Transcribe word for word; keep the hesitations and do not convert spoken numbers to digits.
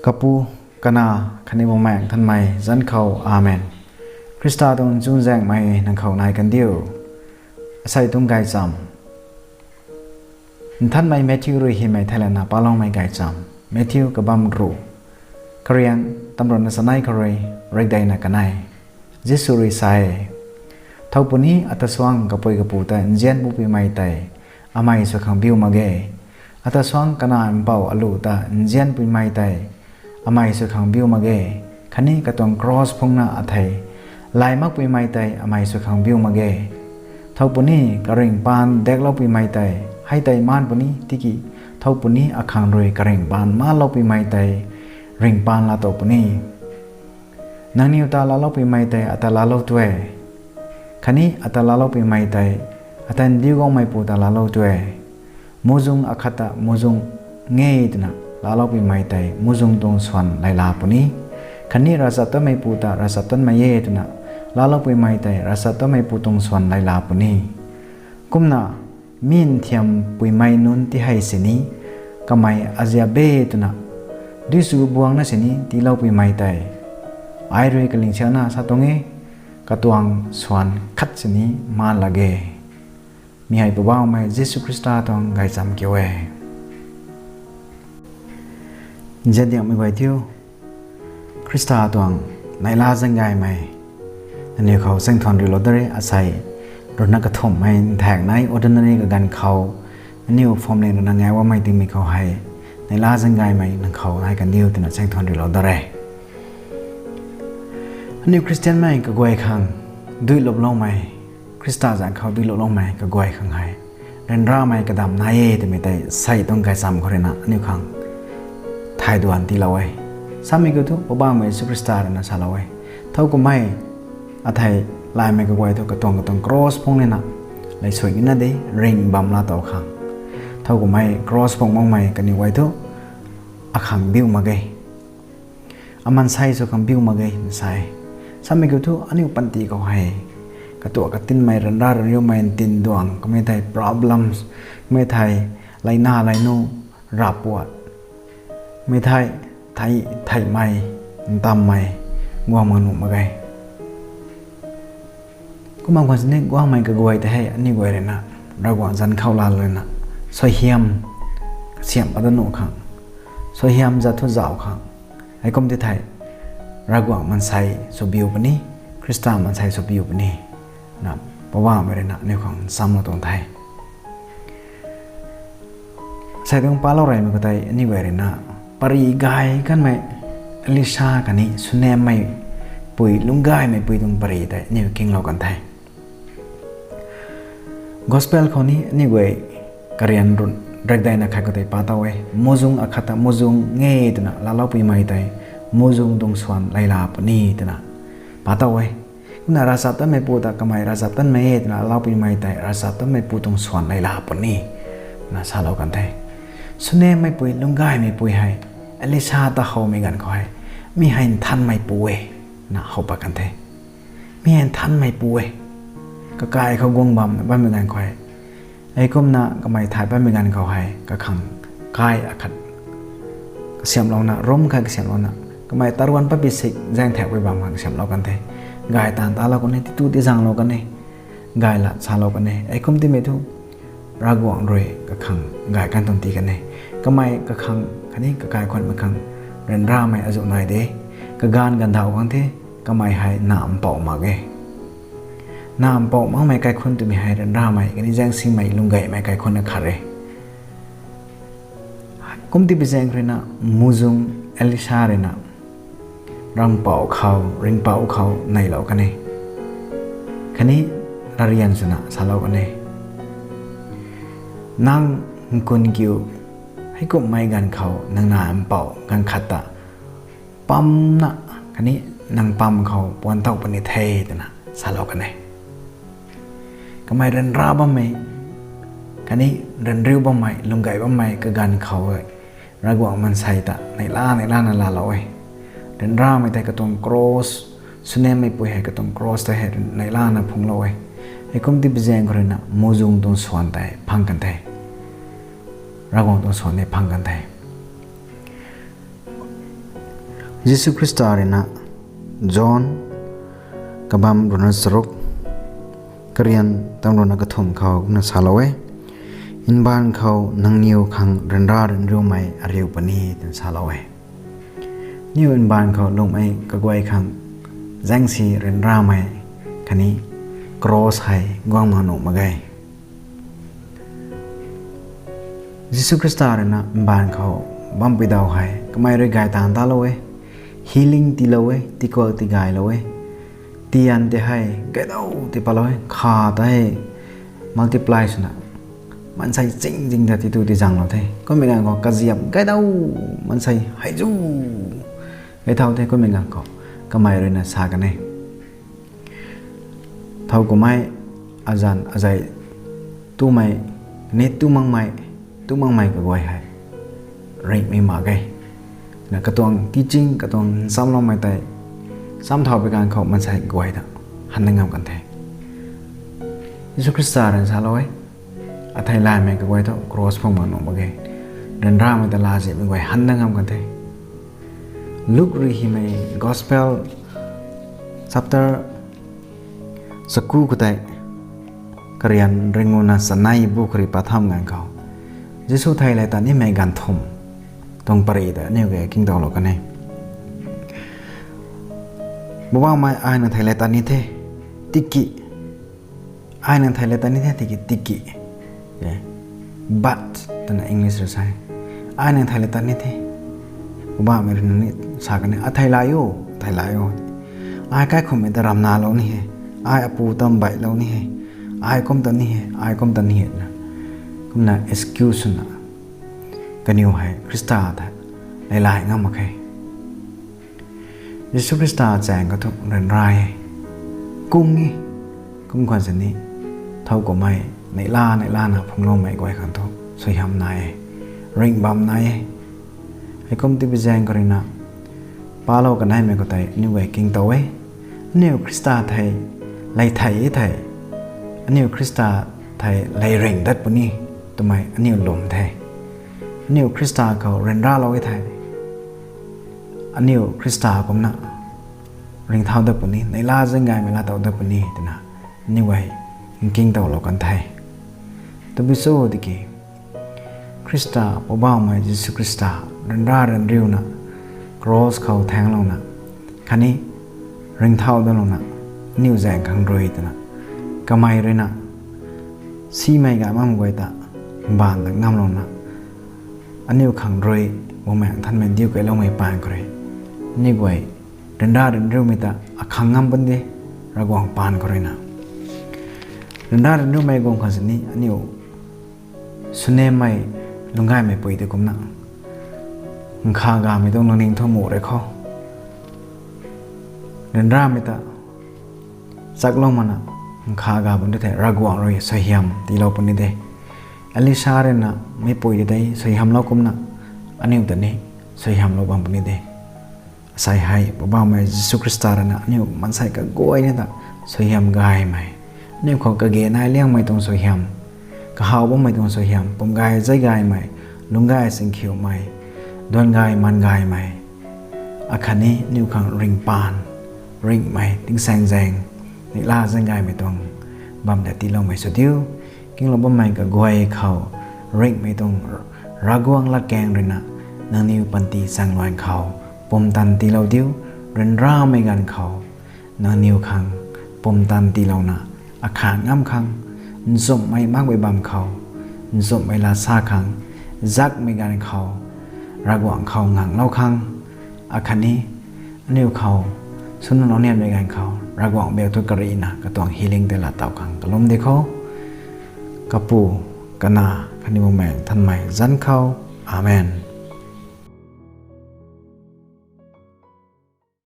Kapu, Kanac khatni Bumaengh Nthanmei zanc khou, Amen. Khrista tuang chuzaenghmei nang khou nai kandiu. Asei tuang gaychamv. Nthanmei Matthew rui hymei theilayna paloumei gaychamv. Matthew kabamv ruh, kariang tamruhna chanei khou rui rekdeina kanei. Jisu rui sa e, Thow puni ata suang kapui kapu ta nzian pupuimei tei amei sw khang biu mak ge. Ata suang kanac mpouh aluh ta nzian puimei tei amei sw khang biu mak ge, khatni katuang kros phungna athei lay makpuimei tei amei sw khang biu mak ge. Thow puni karingh paan dekloupuimei tei hei tei maan puni tiki, thow puni akhang rui karingh paan maanloupuimei tei ringh paan laatow puni. Nangniw ta laaloupuimei tei ata laalou tue, khatni ata laaloupuimei tei ata ndiu guangmeipu ta laalou tue. Muhzwng akhat ta muhzwng nge twna laaloupuimei tei muhzwng tuang swan layla puni, khatni ravchaptatmeipu ta ravchaptatmei e twna laaloupuimei tei ravchaptatmeipu tuang swan layla puni. Kumna mi nthiampuimei nunc ti hei sini kamei aziabe twna duisu buangna sini tiiloupuimei tei ai rui kalingsiakna sa tuang e, katuang swan khat sini maan lak ge. Mi hei Poubauhmei Jisu Khrista tuang gaychamv kiu e. Nziandiangmei guay thiu, Khrista tuang neihla zaenggaymei nangniw khou chaengthuan riulou dat re. Asei ruhna kathumhmei nthaekc nei ordinary kaganv khou aniu phwamling ruhna ngau bammei tingmei khou hei neihla zaenggaymei nang khou nai kandiu twna chaengthuan riulou dat re. Aniu Khristianmei kaguay khang duiluplou loumei, Khrista zanc khou duiluplou loumei kaguay khang hei ryanramei kadam nai e twmei tei sei tuang gaychamv khou ruina aniu khang thay duan tiilou e. Samei kiu thu Poubauhmei Jisu Khrista ruina salou e, thow kummei athei laymei kaguay thu katuang katuang kros phungc nina leisuai nina de ringh bam laatow khang. Thow kummei kros phungc makmei kaniw guay thu akhang biu mak ge, amansei sw khang biu mak ge na sa e. Samei kiu thu aniu panty khou hei katuak katinmei ryanra ryanriumei ntin duang kamei thei problems, kamei thei leina leinu, ravpuat, mei thei thei theihmei, ntammei guang mak nuh mak ge. Kumna khwan sini guangmei kaguay tei hei aniu guay ruina Ravguangc zanc khou laalou ruina suaihiam kasiamh pat dat nuh khang, suaihiam zat thu zauh khang, heikum ti thei Ravguangc mansei sw biu puni, Khrista mansei sw biu puni na Poubauhmei ruina aniu khang nchamlou tuang the. Sei tuang palou reymei khou tei aniu guay ruina pary gay kanmei Elisha khatni Sunemmei pui, lungcgaymei pui tuang pary tei aniu kinglou kan the. Gospel khou ni aniu guay karian run rekdeina khat khou tei pa tow e, muhzwng akhat ta muhzwng nge twna laaloupuimei tei muhzwng tuang swan layla puni twna pa tow e. Kumna ravchaptatmeipu ta kamei ravchaptatmei e twna laaloupuimei tei ravchaptatmeipu tuang swan layla puni twna salou kan the. Sunemmei pui, lungcgaymei pui hei Elisha ta howmei ganv khou hei mi hei nthanmeipu e na how pat kan the. Mi hei nthanmeipu e. Kakai khou guang bamna bammei ganv khou hei, heikumna kamei thay patmei ganv khou hei kakhang kai akhat kasiamhlouna, room khat kasiamhlouna, kamei taruan patpui sik zaeng thaekpui bam khang kasiamhlou kan the. Gay taanv talou kan e, titu tizanglou kan e, gay lat salou kan e. Heikum timei thu Ravguangc rui kakhang gay kan tuang ti kan e. Kamei kakhang khatni kakai khwanmei khang ryanramei azuh nai de. Kaganv ganvdauh khang the, kamei hei na mpouh mak e. Na mpouh makmei kaikhunc twmei hei ryanramei khatni zaengsimei lungcgaymei kaikhunc na khat e. Kum ti pui zaeng ruina muhzwng Elisha ruina ringhpouc khou, ringhpouc khou neilou kan e. Khatni rarian swna salou kan e, nang nkun kiu, heikumhmei ganv khou nang na mpouh ganv khat ta pamna, khatni nang pam khou puan tow puni the twna salou kan e. Kamei ryanra bammei khatni ryanriu bammei, lungcgay bammei kaganv khou e, Ravguangc mansei ta neihla neihlana laalou e. Ryanramei tei katuang cross, Sunemmei pui hei katuang cross tei hei neihlana phunglou e. Heikum ti pui zaeng khou ruina muhzwng tuang swan tei phang kan the. Ravguangc tuang swan tei phang kan the. Jisu Khrista rui na John kabam ruhna charuk, karian tam ruhna kathumh khou kumna salou e: Mbaanv khou nangniw khang ryanra ryanriumei ariu puni, twna salou e. Aniu mbaanv khou lungmei kaguay khang zaengsi ryanramei khatni cross hei guang mak nuh mak ge. Jisu Khrista rui na mbaanv khou bampui daw hei kamei rui gay taanv talou e, healing tiilou e, tikuak tigaylou e, tian tei hei gaydau ti palou e, kha tei multiply swna maansei ching ching ta titu tizaenglou the. Kummei ganv khou kaziap gaydau maansei hei zu gay thau the. Kummei ganv khou kamei rui na sa kan e, thow kummei azanc azei tumei, ni tu makmei, tu makmei kaguay hei ringhmei mak ge. Na katuang teaching, katuang nchamloumei tei cham thau pui ganv khou maansei guay ta hanna ngam kan the. Jisu Khrista rui na salou e, athei laymei kaguay thu cross phung mak nuh mak ge. Ryanramei ta laazihmei guay hanna ngam kan the. Luk rui hymei Gospel chapter chaku khoutei karian ringuna chanei bu khou rui pat tham ganv khou, Jisu thei lay tat nimei ganv thumh tuang pary ta aniu guay kingtowlou kan e. Poubauhmei, ai nang thei lay tat ni the, tiki, ai nang thei lay tat ni the, tiki, tiki, but twna English rui sa e. Ai nang thei lay tat ni the. Poubauhmei rui na ni sa kan e, athei lay o, athei lay o. Ai kaikhunhmei ta ramnalou ni he, ai apu ta mbeihlou ni he, ai kum ta ni he, ai kum ta ni he, na kumna excuse swna kaniw hei Khrista ta leylay ngam mak khe. Jisu Khrista chaeng khou thu ryanra e, kung e, kum khwan sini thow kummei neihla neihlana phungloumei guay khang thu suaihiam nai e, ringh bam nai e. Heikum tibi zaeng khou rui na palou kaneimei khoutei aniu guay kingtow e. Aniu Khrista thei lay thei e thei, aniu Khrista thei lay ringh dat puni twmei aniu lwm the. Aniu Khrista khou ryanralou e thei, aniu Khrista kumna ringcthau dat puni, neihla zaeng gaymei laatow dat puni twna aniu guay nkingtowlou kan the. Tabui cho tiki, Khrista, Poubauhmei Jisu Khrista ryanra ryanriuna cross khou thaenglouna khatni ringcthau datlouna aniu zaeng khang rui twna, kamei rui na simei gay makmei guay ta mbaanv ta ngamlouna aniu khang rui Bumaengh Nthanmei diu keyloumei paan khou rui aniu guay ryanra ryanriumei ta akhang ngam pun de, Ravguangc paan khou rui na. Ryanra ryanriumei guang khwan sini aniu swnemmei lungc gaymeipui tei kumna nkhavgamei tuang lungning thu muh rui khou ryanramei ta chaklou makna nkhavga bam de thei Ravguangc rui suaihiam tiilou puni de. Elisha rui na meipui tei suaihiamlou kumna aniu ta ni suaihiamlou bam puni de. Asei hei Poubauhmei Jisu Khrista rui na aniu maansei kaguay ni ta suaihiam gaymei, aniu khou kage nai liangmei tuang suaihiam, kahaw bammei tuang suaihiam, pum gay zay gaymei, lungc gay singkhiumei, duan gay man gaymei, akhatni aniu khang ringh paan, ringhmei, tingsaengzaeng, neihla zaeng gaymei tuang bam ta tiiloumei sw diu. Kinglou bammei kaguay khou ringhmei tuang Ravguangc latkaeng rui na nangniw panty chaengluan khou pumtan tiilou diu. Ryanramei ganv khou nangniw khang pumtan tiilouna akhang ngam khang, nchumhmei makmei bam khou nchumhmei laa sa khang, zakmei ganv khou Ravguangc khou nganglou khang, akhatni aniu khou swnuhlou nianmei ganv khou Ravguangc biak thu karihna katuang healing tei laatow khang kalum di khou. Kapu, Kanac khatni Bumaengh Nthanmei zanc khou. Amen.